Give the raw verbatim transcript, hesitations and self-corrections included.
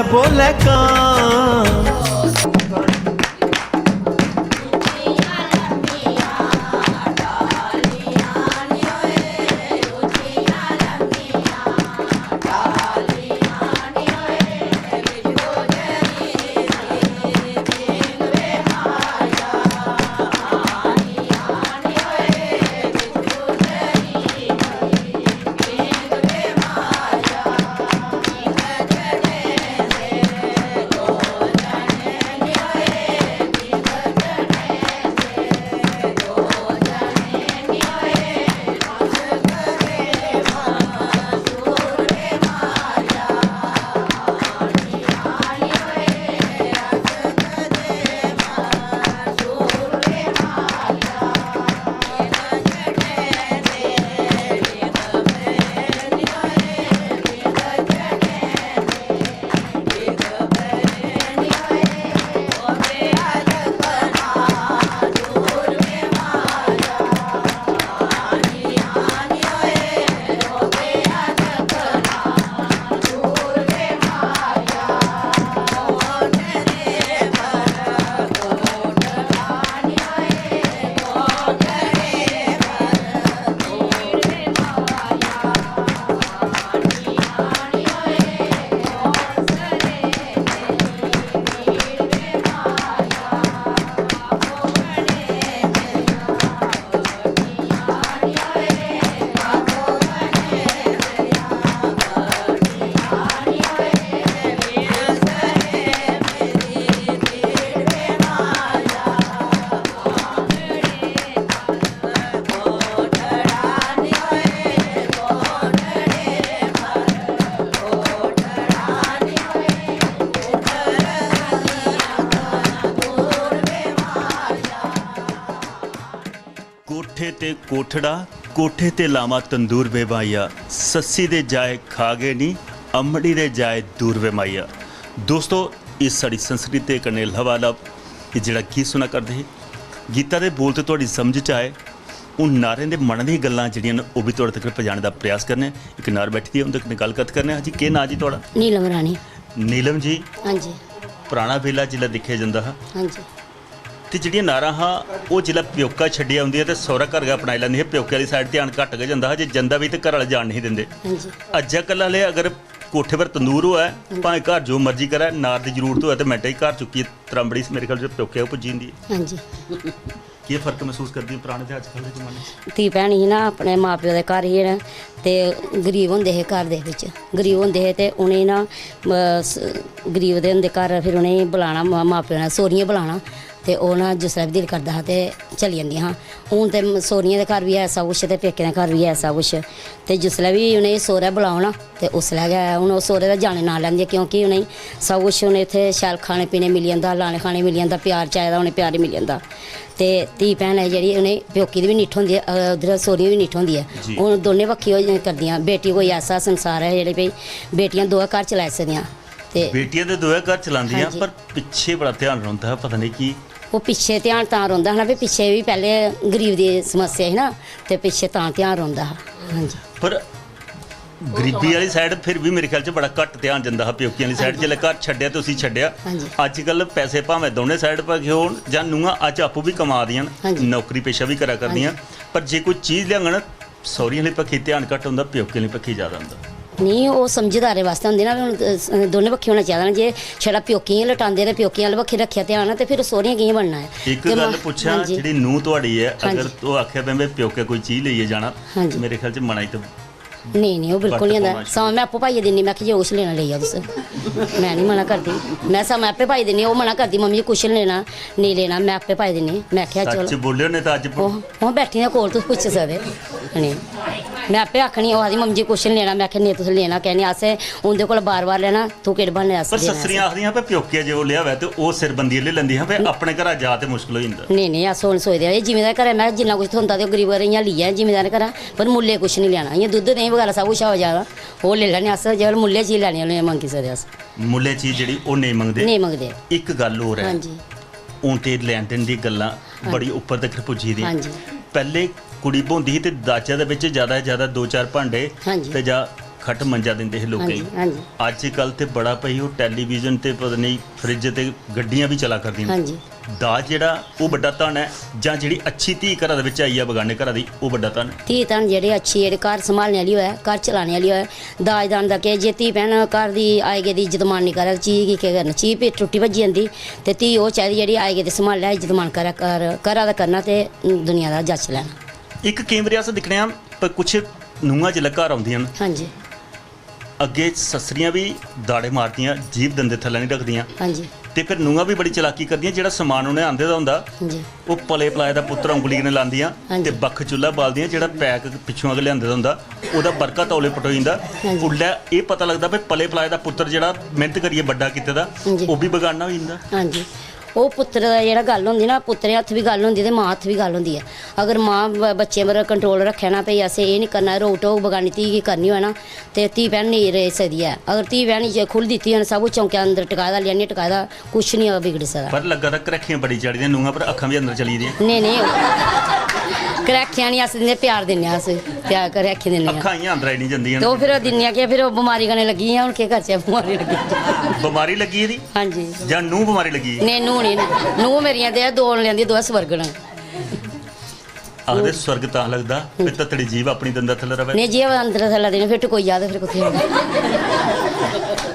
बोले कां। कोठे ते कोठड़ा, कोठे ते लामा तंदूर वे माइया। सस्सी दे जाए खा गए नी, अम्मड़ी दे जाए दूर वे माइया। दोस्तो, इस साढ़ी संस्कृति कन्नै लबालब एह् जेह्ड़ा गीत सुना करदे हे, गीता दे बोल ते थुआढ़ी समझ च आए। हून नारें दे मनै दियां गल्लां जेह्ड़ियां न, ओह् बी थुआढ़े तगर पजाने दा प्रयास करने आं। इक नार बैठी दी ऐ, उं'दे कन्नै गल्ल कत्थ करने आं। हां जी, केह् नांऽ जी थुआढ़ा? नीलम रानी। नीलम जी, हां जी। पराना बेल्ला जिसलै दिक्खेआ जंदा हा, हां जी। ते जेह्ड़ियां नारां हां, ओह् जिसलै प्योका छड्डी औंदियां ते सौह्रै घर गै अपनाई लैंदियां हियां। प्योके आह्ली side ध्यान घट्ट गै जंदा हा, जे जंदा बी ते घर आह्ले जान नेईं दिंदे। हां जी। अज्जै कल्लै आह्ले अगर कोठे पर तंदूर होऐ, हां जी। भाएं घर जो मर्जी करै, नार दी जरूरत होऐ ते मिंटै च घर चुक्कियै त्रांबड़ी मेरे ख्याल च प्योके गै पुज्जी जंदी ऐ। हां जी। केह् फर्क मसूस करदी ऐ पराने ते अज्जकल दे जमाने च? धी भैन ही ना, अपने मां प्यो दे घर ही ना, ते गरीब होंदे हे घर दे बिच, गरीब होंदे हे ते उ'नेंगी ना, अ, स-, गरीब दे होंदे घर, फिर उ'नेंगी बुलाना, मां, मां प्यो ने सौह्रियें बुलाना, ते ओह् ना जिसलै बी दिल करदा हा ते चली जंदियां हां। हून ते सौह्रियें दे घर बी ऐ सब कुछ ते प्योकें दे घर बी ऐ सब कुछ, ते जिसलै बी उ'नेंगी सौह्रै बुलाओ ना, ते उसलै गै हून ओह् सौह्रे दा जाने नांऽ लैंदे, क्योंकि उ'नेंगी सब कुछ, उ'नें इत्थै शैल खाने पीने मिली जंदा, लाने खाने मिली जंदा, प्यार चाहिदा उ'नें प्यार मिली जंदा। ते धी भैन ऐ जेह्ड़ी, उ'नें प्योकी दी बी निट्ठ होंदी ऐ, अ, उद्धर सौह्रियें दी बी निट्ठ होंदी ऐ। जी। हून दोनें बक्खी ओह् करदियां। बेटी कोई ऐसा संसार ऐ जेह्ड़े भई बेटियां दोऐ घर चलाई सकदियां। ते बेटियां ते दोऐ घर चलांदियां, हां जी। पर पिच्छे बड़ा ध्यान रौंह्दा हा, पता नेईं की। ओह् पिच्छे ध्यान तां रौंह्दा हा ना, भई पिच्छे बी पैह्ले गरीब दी समस्या ही ना, ते पिच्छे तां ध्यान रौंह्दा हा। हां जी। पर गरीबी आह्ली side फिर बी मेरे ख्याल च बड़ा घट्ट ध्यान जंदा हा प्योकियें आह्ली side। हां जी। जिसलै घर छड्डेआ ते उसी छड्डेआ। हां जी। अज्जकल पैसे भामें दौनें side पर गै होन जां नूंहां अज्ज आपूं बी कमा दियां न, हां जी। नौकरी पेशा बी करा करदियां, हां जी। पर जे कोई चीज लेआङन, सौह्रियें आह्ली बक्खी ध्यान घट्ट होंदा, प्योकियें आह्ली बक्खी जैदा होंदा। नेईं, ओह् समझदारें बास्तै होंदी ना, हून, अ, स-, दोनें बक्खी होना चाहिदा ना। जे छड़ा प्योकियें गी लटांदे ते प्योकियें आह्ली बक्खी रक्खेआ ध्यान ते फिर सौह्रियें कि'यां बनना ऐ? इक ते गल्ल मां-, पुच्छां, हां जी। जेह्ड़ी नूंह् थुआढ़ी ऐ, हां अगर जी। ओह् आखै, "भई, में प्योकै कोई चीज लेइयै जाना", हां जी। मेरे ख्याल च मना च ते नेईं, नेईं, ओह् बिल्कुल निं आंदा। बद्द पौना शुरू। सगुआं में आपूं पाइयै दिन्नी, में आखेआ, "जो कुछ लैना, लेई जाओ तुस।" में निं मना करदी। में सगुआं में आपे पाई दिन्नी। ओह् मना करदी, "मम्मी जी, कुछ निं लेना, नेईं लेना।" में आपे पाई दिन्नी। में आखेआ, सच्च "चलो।" बोलेओ, नेईं तां अज्ज ओह्, ओह् बैठी दियां कोल, तुस पुच्छी सकदे। नेईं। में आपे आखनी, ओह् आखदी, "मम्मी जी, कुछ निं लेना।" में आखेआ, "नेईं, तुस लेना कैं निं? असें उं'दे कोला बार-बार लैना, तूं केह्ड़े ब्हान्ने आस्तै पर देना सस्सरियां असें?" आखदियां, "भई, प्योकिया जे ओह् लेआवै, ते ओह् सिरबंदी आह्ले लैंदियां, भई, अपने घरा जा, ते मुश्कल होई जंदा।" नेईं, नेईं, अस हून सोचदे आं, "एह् जिमींदार घरै, में जिन्ना कुछ थ्होंदा, ते ओह् गरीब घरै इ'यां लेई जाए, जिमींदार घरा।" पर मुल्लें कुछ निं लैना। इ'यां दुद्ध, देहीं बगैरा सब कुछ होऐ जैदा, ओह् लेई लैने अस, जेकर मुल्लें चीज लैने आह्ले मंगी सकदे अस। मुल्लें चीज जेह्ड़ी ओह् नेईं मंगदे। नेईं मंगदे। इक गल्ल होर ऐ। हां जी। हून ते लैन देन दी गल्लां हां बड़ी जी। उप्पर तक पुज्जी दियां। हां जी। पैह्ले कुड़ी ब्होंदी ही ते दाजै दे बिच जैदा जैदा दो चार भांडे हां जी। ते जां खट मंजा दिंदे हे लोकें गी। हां जी। अज्जकल ते बड़ा भई ओह् टैलीविजन ते पता नेईं फ्रिज ते गड्डियां बी चला करदियां हां न। जी। दाज जेह्ड़ा ओह् बड्डा धन ऐ, जां जेह्ड़ी अच्छी धी घरा दे बिच आई जा बगाने घरा दी, ओह् बड्डा धन ऐ? धी धन जेह्ड़ी अच्छी, जेह्ड़ी घर संभालने आह्ली होऐ, घर चलाने आह्ली होऐ। दाज दान दा केह्, जे धी भैन घर दी आई गेदी इज्जत मान निं करै, चीज गी केह् करना? चीज भी टुट्टी भज्जी जंदी। ते धी ओह् चाहिदी जेह्ड़ी आई गेदी संभालै, इज्जत मान करै, घर, घरा दा करना ते दुनिया दा जच्च लैना। इक केईं बारी अस दिक्खने आं, पर कुछ नूंहां जिसलै घर औंदियां न, हां जी। अग्गें सस्सरियां बी दाड़े मारदियां, जीभ दंदे थल्लै निं रखदियां। हां जी। ते फिर नूंहां बी बड़ी चलाकी करदियां, जेह्ड़ा समान उ'नें आंदे दा होंदा, हां जी। ओह् पले पलाए दा पुत्तर उंगली कन्नै लांदियां हां जी। ते बक्ख चुल्हा बालदियां, जेह्ड़ा पैक पिच्छुआं गै लेआंदे दा होंदा, ओह्दा बरका तौले पटोई जंदा। हां जी। उल्लै एह् पता लगदा भई पले पलाए दा पुत्तर जेह्ड़ा मेह्नत करियै बड्डा कीते दा, हां जी। ओह् बी बगाना होई जंदा। हां जी। ओह् पुत्तर दा जेह्ड़ा गल्ल होंदी ना, पुत्तरें हत्थ बी गल्ल होंदी ते मां हत्थ बी गल्ल होंदी ऐ। अगर मां ब- बच्चें पर कंट्रोल रक्खै ना, भई असें एह् निं करना, रोक टोक बगानी धी गी करनी होऐ ना, ते धी भैन नेईं रेही सकदी ऐ। अगर धी भैन जे खु'ल्ल दित्ती होऐ ना, सब कुछ चौंकै अंदर टकाए दा, लेआनियै टकाए दा, कुछ निं बिगड़ी सकदा। पर लग्गा दा घरैखियां बड़ी चढ़ियां नूंहां पर, अक्खां बी अंदर चली दियां। नेईं, नेईं, घरैखियां निं अस दिंदे, प्यार दिन्ने आं अस, प्यार घरैखियां दिन्ने आं। अक्खां इ'यां अंदर आई निं जंदियां ते ओह् न। फिर दिन्ने आं कि फिर ओह् बमारी कन्नै लग्गी गेइयां, हून केह् करचै, बमारी लग्गी। बमारी लग्गी दी हां जी। जां नूंह् बमारी लग्गी दी? नेईं, नूंह् निं, नूंह् मेरियां ते दोन लेआंदी, दोऐ स्वर्ग न। आखदे स्वर्ग तां लगदा, फिर तत्तड़ी जीभ अपनी दंदा थल्लै रवै। नेईं, जीभ अंदर थल्लै देनी, फिर टकोई जा ते फिर कुत्थै होनी?